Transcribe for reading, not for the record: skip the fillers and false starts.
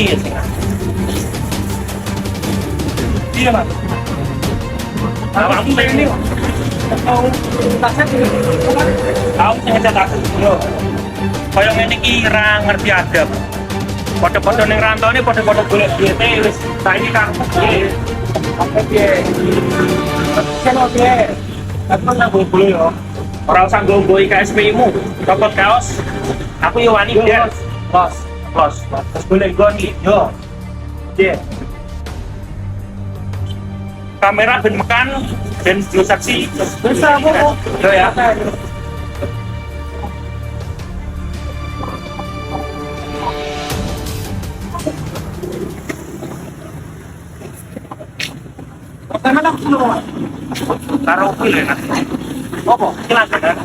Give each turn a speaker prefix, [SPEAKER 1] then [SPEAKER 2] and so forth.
[SPEAKER 1] Iki sing.
[SPEAKER 2] Iya, Mas.
[SPEAKER 1] Awakmu sing
[SPEAKER 2] ini. Oh, tasnya ini.
[SPEAKER 1] Aku sing ngechat aku.
[SPEAKER 2] Yo.
[SPEAKER 1] Kaya ngene iki ra ngerti adab. Padha-padha ning rantone padha-padha golek duwite wis saiki karepku piye?
[SPEAKER 2] Apa piye? Kene piye? Aku nang bolo yo.
[SPEAKER 1] Ora usah nggo KSPI-mu, copot kaos. Aku yo wani
[SPEAKER 2] Yo,
[SPEAKER 1] biar
[SPEAKER 2] los. Los.
[SPEAKER 1] Los. Terus golek nggon iki.
[SPEAKER 2] Yo. Piye?
[SPEAKER 1] Kamera ben mekan ben dua saksi.
[SPEAKER 2] Bisa aku kok.
[SPEAKER 1] Yo ya.
[SPEAKER 2] Sampeyan aku lho, Mas.
[SPEAKER 1] Karo kuwi lho, Mas.
[SPEAKER 2] Apa?
[SPEAKER 1] Iki langganan.